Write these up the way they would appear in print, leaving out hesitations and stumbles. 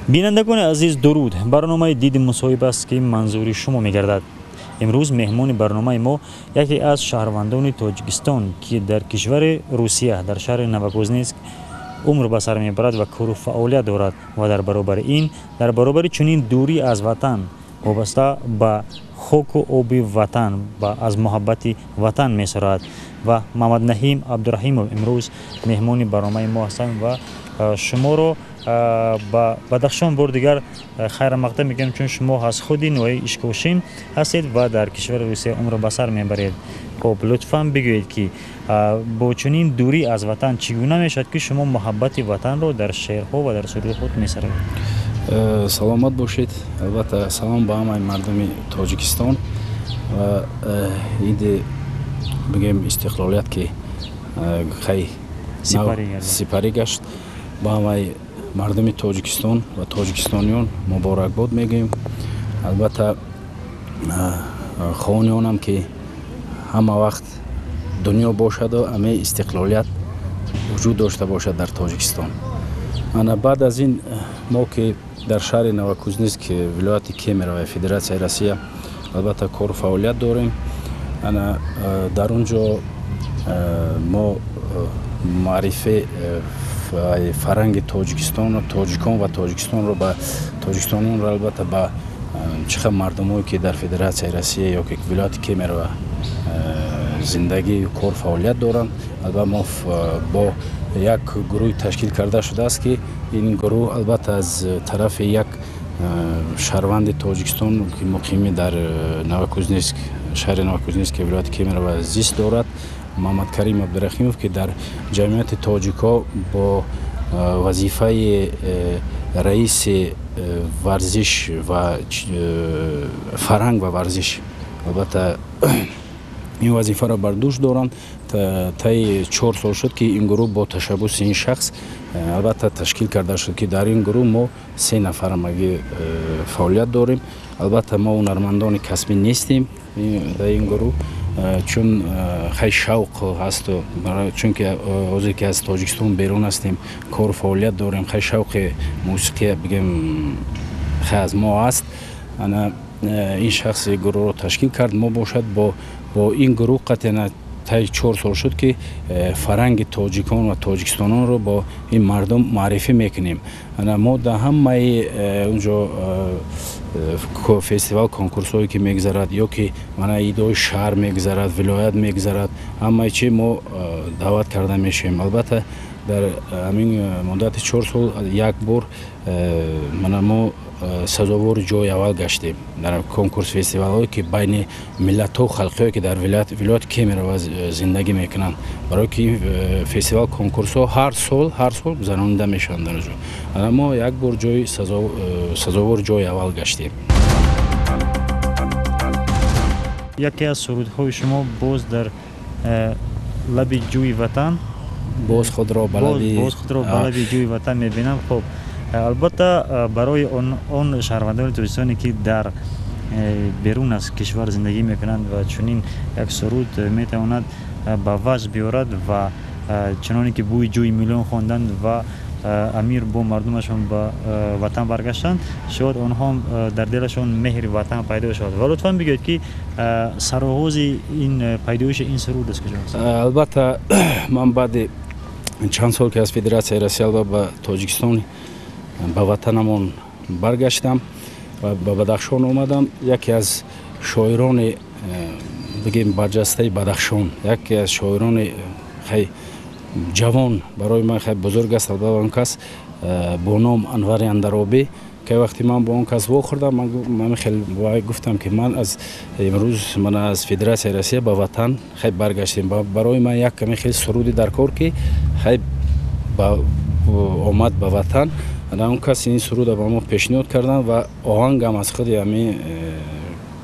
Бинандагони азиз, дуруд. Барномаи Диди мусоҳиб аст, ки манзури шумо мегардад. Имрӯз меҳмони барномаи мо яке аз шаҳрвандони Тоҷикистон, ки дар кишвари Русия, дар шаҳри Новокузнецк умр ба сар мебарад ва кору фаъолият дорад ва дар баробари ин, дар баробари чунин дурӣ аз ватан, вобаста ба хоку оби ватан ва аз муҳаббати ватан месарояд. Ва Мамаднаҳим Абдураҳимов имрӯз меҳмони барномаи мо ҳастанд ва шуморо ба Бадахшон бор дигар хайрамақдам мегӯям, чун шумо аз худи ноҳияи Ишкошим ҳастед ва дар кишвари Русия умр ба сар мебаред. Хоб, лутфан бигӯед, ки бо чунин дурӣ аз ватан чӣ гуна мешавад, ки шумо муҳаббати ватанро дар шеърҳо ва дар суруди худ месароед? Саломат бошед. Албатта, салом ба ҳамаи мардуми Тоҷикистон ва иди, бигӯем, истиқлолият, ки хай сипарӣ гашт, ба ҳамаи мардуми Тоҷикистон ва тоҷикистониён муборакбод мегӯем. Албатта, хоҳони онам, ки ҳама вақт дунё бошаду ҳамаи истиқлолият вуҷуд дошта бошад дар Тоҷикистон. Ана баъд аз ин, мо ки дар шаҳри Новокузнецк, вилояти Кемерово, Федератсияи Россия, албатта, кору фаъолият дорем. Ана дар он ҷо мо маърифаи фарҳанги Тоҷикистону тоҷикон ва Тоҷикистонро ба тоҷикистониёнро, албатта, ба чӣ хел мардумое, ки дар Федератсияи Россия ё ки вилояти Кемерово зиндагӣ, кор, фаъолият доранд, албатта, мо бо як гурӯҳи ташкил карда шудааст, ки ин гурӯҳ, албатта, аз тарафи як шаҳрванди Тоҷикистон, ки муқими дар Новокузнецк, шаҳри Новокузнецки вилояти Кемерово зист дорад, Муҳаммадкарим Абдурахимов, ки дар ҷамъияти тоҷикҳо бо вазифаи раиси варзиш ва фарҳанг ва варзиш, албатта, ин вазифаро бар дӯш доранд. Таи 4 сол шуд, ки ин гурӯҳ бо ташаббуси ин шахс, албатта, ташкил карда шуд, ки дар ин гурӯҳ мо се нафар ҳамагӣ фаъолият дорем. Албатта, мо ҳунармандони касбӣ нестем дар ин гурӯҳ, чун хай шавқ ҳасту, чунки ҳозир ки аз Тоҷикистон берун ҳастем, кору фаъолият дорем, хай шавқи мусиқия, бигем, хай аз мо ҳаст. Ана ин шахс гурӯҳро ташкил кард. Мо бошад бо ин гурӯҳ қатъиян таи 4 сол шуд, ки фарҳанги тоҷикон ва тоҷикистононро бо ин мардум муаррифӣ мекунем. Ана мо дар ҳамаи унҷо фестивал, конкурсҳое ки мегузарад, ё ки мана идҳои шаҳр мегузарад, вилоят мегузарад, ҳамаи чи мо даъват карда мешавем. Албатта, дар ҳамин муддати 4 сол як бор мана мо сазовори ҷои аввал гаштем дар конкурс, фестивалҳое, ки байни миллатҳо, халқҳое, ки дар вилояти Кемерово зиндагӣ мекунанд, барое ки фестивал, конкурсҳо ҳар сол, ҳар сол гузаронида мешаванд дар ҷо. Мо як бор ҷои сазовори ҷои аввал гаштем. Яке аз сурудҳои шумо «Боз дар лаби ҷӯи ватан». Боз худро ба лаби Боз худро ба лаби ҷӯи ватан мебинам. Хуб, албатта, барои он шаҳрвандони тоҷикистоне, ки дар берун аз кишвар зиндагӣ мекунанд, ва чунин як суруд метавонад ба ваҷд биёрад ва чуноне ки «Бӯи ҷӯи миллион» хонданд ва амир бо мардумашон ба ватан баргаштанд, шояд онҳо дар дилашон меҳри ватан пайдо шавад. Ва лутфан бигӯед, ки сароғози ин пайдоиши ин суруд аз куҷост? Албатта, ман баъди чанд сол, ки аз Федератсияи Россия ба Тоҷикистон, ба ватанамон баргаштам ва ба Бадахшон омадам, яке аз шоирони, бигем, барҷастаи Бадахшон, яке аз шоирони хай ҷавон, барои ман хай бузург аст, албатта, он кас бо ном Анвари Андаробӣ, ки вақте ман бо он кас вохӯрдам, ман хеле гуфтам, ки ман аз имрӯз ман аз Федератсияи Россия ба ватан хай баргаштем, барои ман як каме хеле суруди дар кор, ки хай омад ба ватан. Он кас ин суруда ба мо пешниҳод карданд ва оҳангам аз худи ҳамин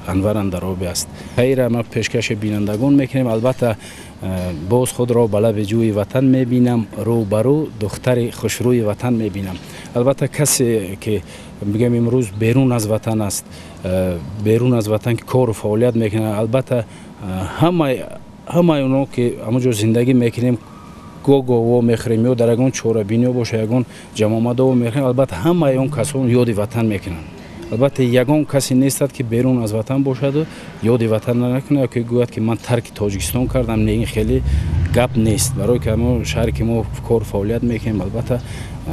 Анвар Андаробӣ аст. Хайра ма пешкаши бинандагон мекунем. Албатта, «Боз худро ба лаби ҷӯи ватан мебинам, рӯ ба рӯ духтари хушрӯи ватан мебинам». Албатта, касе ки, бигем, имрӯз берун аз ватан аст, берун аз ватан ки кору фаъолият мекунад, албатта, ҳамаи оно ки ҳамон ҷо зиндагӣ мекунем. го во мехӯрем ё дар ягон чорабиниё боша, ягон ҷамъомадо мехӯрем, албатта ҳамаи он касон ёди ватан мекунанд. Албатта ягон касе нестад, ки берун аз ватан бошаду ёди ватан накунад, ки гӯяд, ки ман тарки Тоҷикистон кардам. Не, ин хеле гап нест. Барои ки мо шаҳре ки мо кор фаъолият мекунем, албатта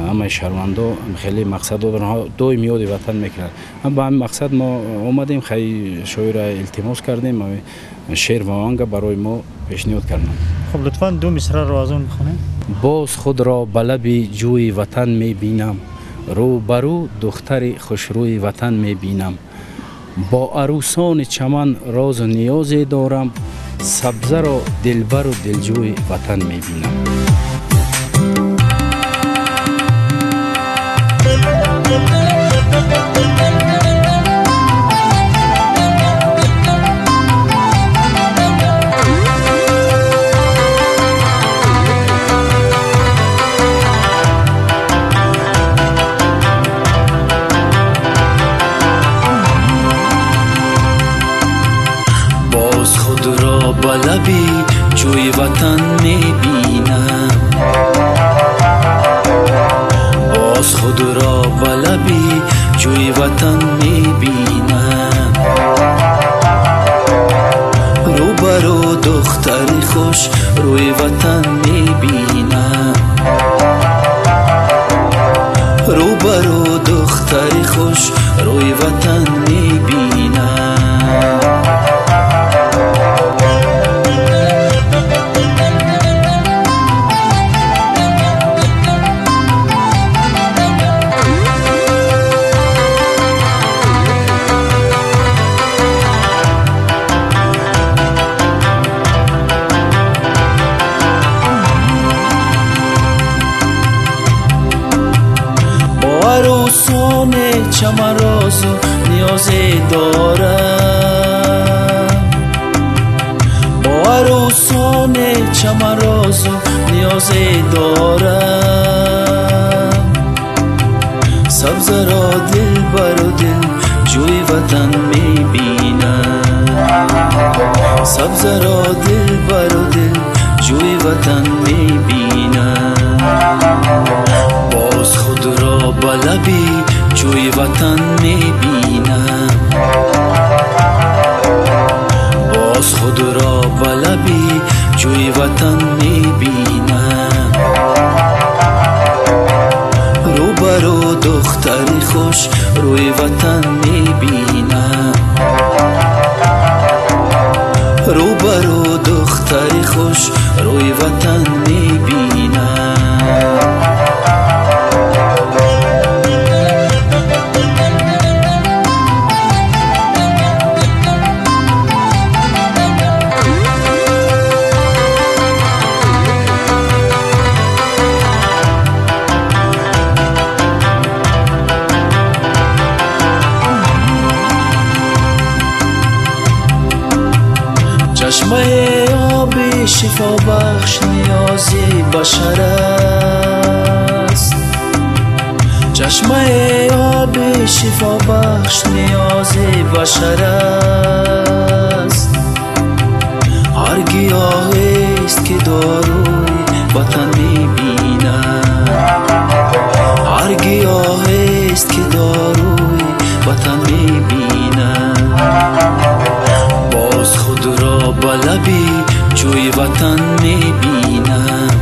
ҳамаи шаҳрвандо хеле мақсад доранд, доим ёди ватан мекунанд. Ба ҳамин мақсад мо омадем, хай шоира илтимос кардем, шеър ва оҳанга барои мо пешниҳод карданд. Хуб, лутфан ду мисраро аз он бихонед. Боз худро ба лаби ҷӯи ватан мебинам, рӯбарӯ духтари хушрӯи ватан мебинам, бо арӯсони чаман розу ниёзе дорам, сабзаро дилбару дилҷӯи ватан мебинам. Ба лаби ҷӯи ватан мебинам, боз худро ба лаби ҷӯи ватан мебинам, рӯбарӯ духтари хуш рӯи ватан мебинам, рӯбарӯ духтари хуш рӯи ватан мебинам. Чаман розу ниёзе дорам, бо арӯсоне чаман розу ниёзе дорам, сабзаро дилбару дилҷӯи ватан мебинам, сабзаро дилбару дилҷӯи ватан мебинам, боз худро ба лаби ҷӯи ватан мебинам, боз худро ба лаби ҷӯи ватан мебинам, рӯбарӯ духтари хуш рӯи ватан мебинам, рӯбарӯ духтари хуш рӯи ватан мебинам. Чашмаи оби шифобахш ниёзи башар аст, чашмаи оби шифобахш ниёзи башар аст, ҳар гиёҳест ки дорӯи ватан мебинад, ҳар гиёҳест ки дорӯи ватан мебинад, боз худро ба лаби ҷӯи ватан мебинам,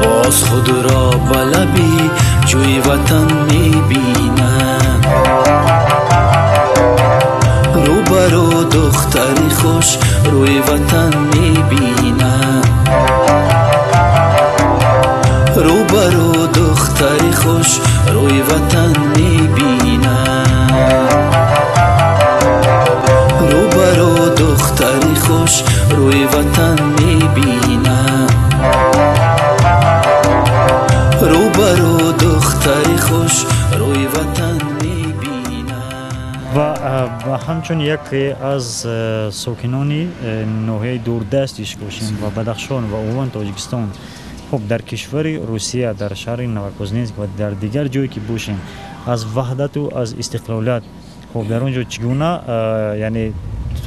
боз худро ба лаби ҷӯи ватан мебинам, рӯбарӯ духтари хуш рӯи ватан мебинам, рӯбарӯ духтари хуш рӯи ватан мебинам, рӯбарӯ духтари хуш рӯи ватан мебинам, рӯбарӯ духтари хуш рӯи ватан мебинам. Ва ҳамчун яке аз сокинони ноҳияи дурдаст Ишкошим ва Бадахшон ва умуман Тоҷикистон, хуб, дар кишвари Русия, дар шаҳри Новокузнецк ва дар дигар ҷое ки бошем, аз ваҳдату аз истиқлолият, хуб, дар он ҷо чӣ гуна, яъне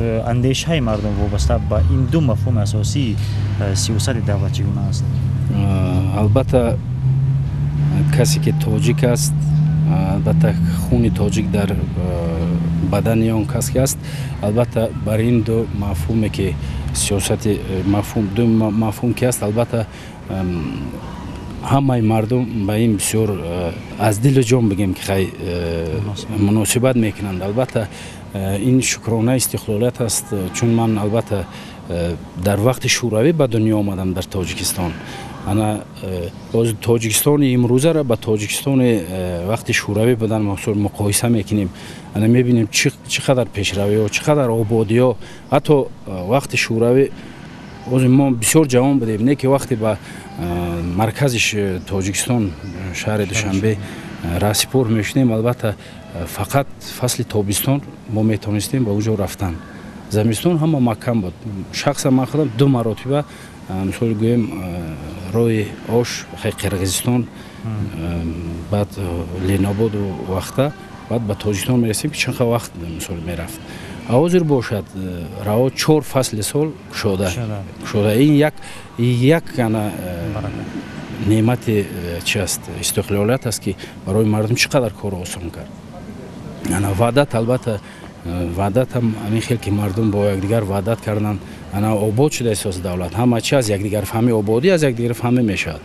Андешаи мардум вобаста ба ин ду мафҳуми асосии сиёсати давлат чӣ гуна аст? Албатта, касе ки тоҷик аст, албатта хуни тоҷик дар бадани он кас ки аст, албатта бар ин ду мафҳуме ки сиёсати мафҳум, ду мафҳум ки аст, албатта ҳамаи мардум ба ин бисёр аз дилу ҷон бигем ки хай муносибат мекунанд. Албатта ин шукронаи истиқлолият аст, чун ман албатта дар вақти шӯравӣ ба дунё омадам дар Тоҷикистон. Ана боз Тоҷикистони имрӯзаро ба Тоҷикистони вақти шӯравӣ будан муқоиса мекунем, ана мебинем чӣ қадар пешравиҳо, чӣ қадар ободиҳо. Ҳатто вақти шӯравӣ боз мо бисёр ҷавон будем, не ки вақте ба маркази Тоҷикистон шаҳри Душанбе раҳсипор мешудем, албатта фақат фасли тобистон мо метавонистем ба он ҷо рафтан. Замистон ҳама маҳкам буд. Шахсан ман худам ду маротиба, мисол гӯем, роҳи Ош, Қирғизистон, баъд Ленободу вақта, баъд ба Тоҷикистон мерасем ки чанд вақт мисол мерафт. Ҳозир бошад раво 4 фасли сол кушода. Кушода. Ин як ана неъмати чи аст, истиқлолият аст ки барои мардум чӣ қадар корро осон кард. Ана ваҳдат, албатта ваҳдат ҳам ҳамин хел ки мардум бо якдигар ваҳдат карданд, ана обод шуда эҳсоси давлат. Ҳама чи аз якдигарфаҳмӣ, ободӣ аз якдигарфаҳмӣ мешавад.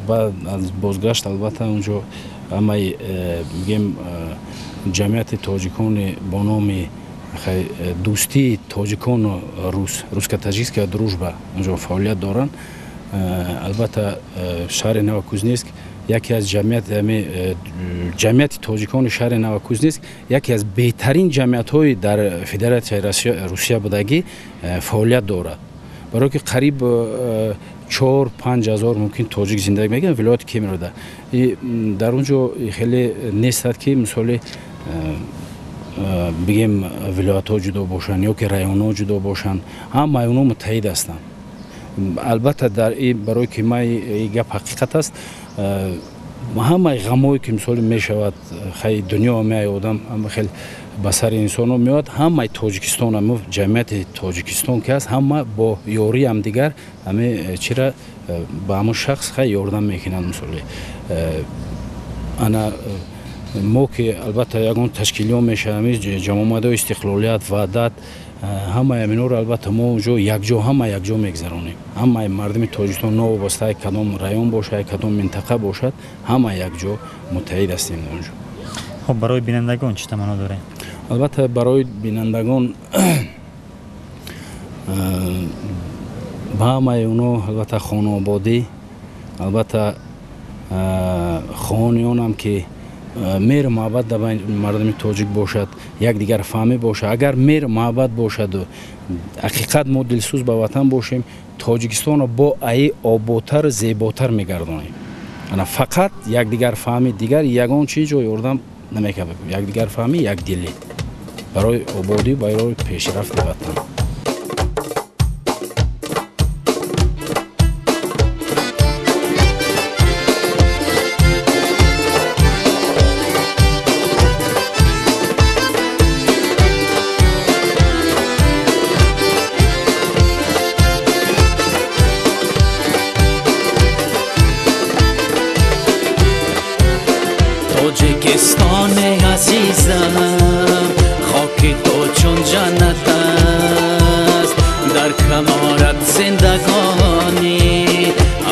Баъд аз бозгашт албатта онҷо ҳамаи бигем ҷамъияти тоҷикони бо номи дӯстии тоҷикону рус, русско-таҷикская дружба, онҷо фаъолият доранд. Албатта шаҳри Новокузнецк яке аз ҷамъияти тоҷикони шаҳри Новокузнецк яке аз беҳтарин ҷамъиятҳои дар Федератсияи Русия будагӣ фаъолият дорад. Барое ки қариб 4-5 ҳазор мумкин тоҷик зиндагӣ мекунад вилояти Кемерода. Дар он ҷо хеле нестад ки мисоли бигем вилоятҳо ҷудо бошанд ё ки районҳо ҷудо бошанд, ҳамаи онҳо муттаҳид ҳастанд. Албатта дар барое ки ман ин гап ҳақиқат аст, ҳамаи ғамое ки мисоли мешавад, хай дунё меояд, одам ҳама хел ба сари инсонҳо меояд, ҳамаи Тоҷикистон, ҳама ҷамъияти Тоҷикистон ки аст, ҳама бо ёрии ҳамдигар ҳаме чира ба ҳамон шахс хай ёрдам мекунанд. Мисоли ана мо ки албатта ягон ташкилиҳо мешавад, ҳамин ҷамъомадҳои истиқлолият, ваҳдат, ҳамаи ҳаминҳоро албатта мо онҷо якҷо, ҳама якҷо мегзаронем. Ҳамаи мардуми Тоҷикистон новобаста кадом район бошад, кадом минтақа бошад, ҳама якҷо муттаҳид ҳастем онҷо. Хуб, барои бинандагон чӣ таманно дорем? Албатта барои бинандагон ба ҳамаи онҳо албатта хонаободӣ, албатта хоҳони онам ки меҳру муҳаббат дар байни мардуми тоҷик бошад, якдигарфаҳмӣ бошад. Агар меҳру муҳаббат бошаду ҳақиқат мо дилсӯз ба ватан бошем, Тоҷикистонро бо аи ободтару зеботар мегардонем. Ана фақат якдигарфаҳмӣ, дигар ягон чиз ҷо ёрдам намекунад. Якдигарфаҳмӣ, якдилӣ барои ободӣ, барои пешрафти ватан. Тоҷикистони азизам, хоки ту чун ҷаннат аст, дар канорат зиндагонӣ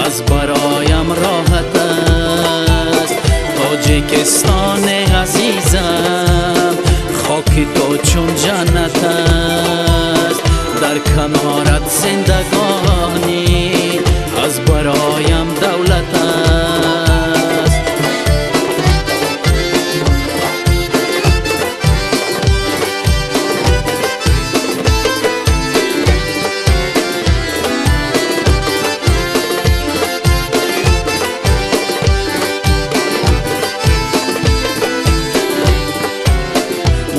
аз бароям роҳат аст. Тоҷикистони азизам, хоки ту чун ҷаннат аст, дар канорат зиндагонӣ аз бароям давлат аст.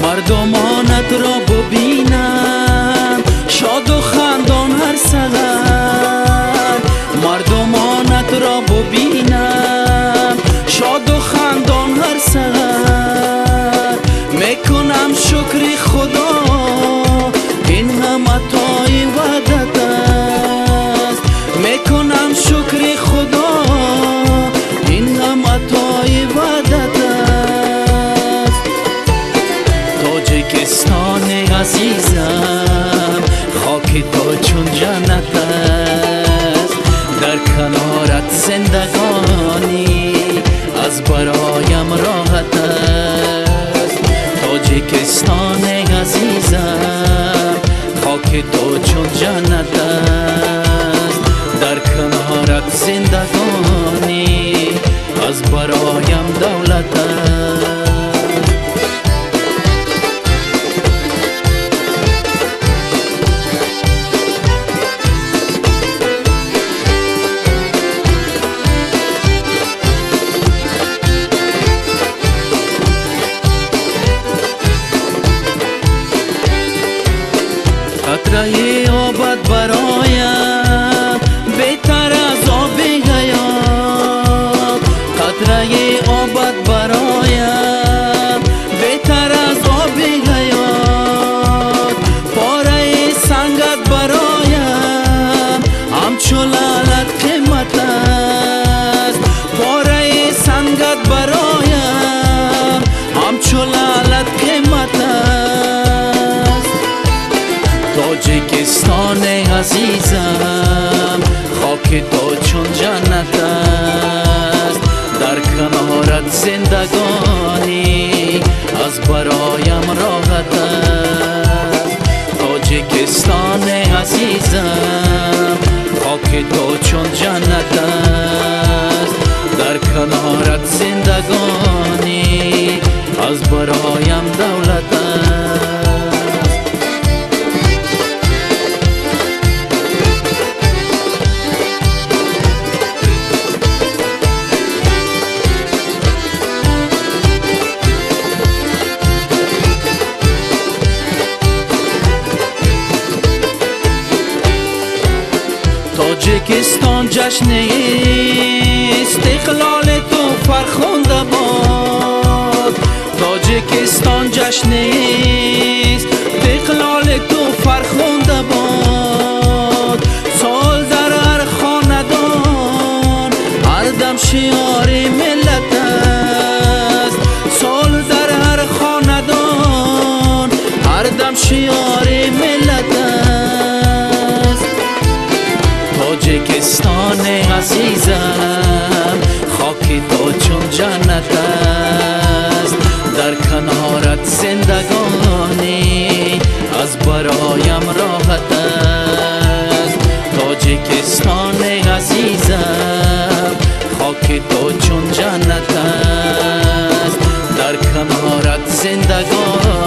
Мардумонат ро бубинам, шоду хандон ҳар саҳар. کنارت زندگانی از برایم راحت است. تاجیکستان عزیزم خاک تو چون جنت است، در کنارت زندگانی از برایم دولت است. قطره آبد برایم بهتر از آب حیات، قطره آبد برایم بهتر از آب حیات، پاره سنگت برایم همچو لعلت قیمت است، پاره سنگت برایم همچو لعلت قیمت است. تاجیکستان عزیزم خاک تو چون جنت است، در کنارت زندگانی از برایم راحت است. تاجیکستان عزیزم خاک تو چون جنت است، در کنارت زندگانی از برایم دولت است. تاجیکستان جشن استقلال تو فرخنده باد، تاجیکستان جشن استقلال تو فرخنده باد، سال در هر خاندان هر دم شعار ملت است، سال در هر خاندان هر دم شعار ملت است. تاجیکستان عزیزم خاک تو چون جنت است، در کنارت زندگانی از برایم راحت است. تاجیکستان عزیزم خاک تو چون جنت است، در کنارت زندگانی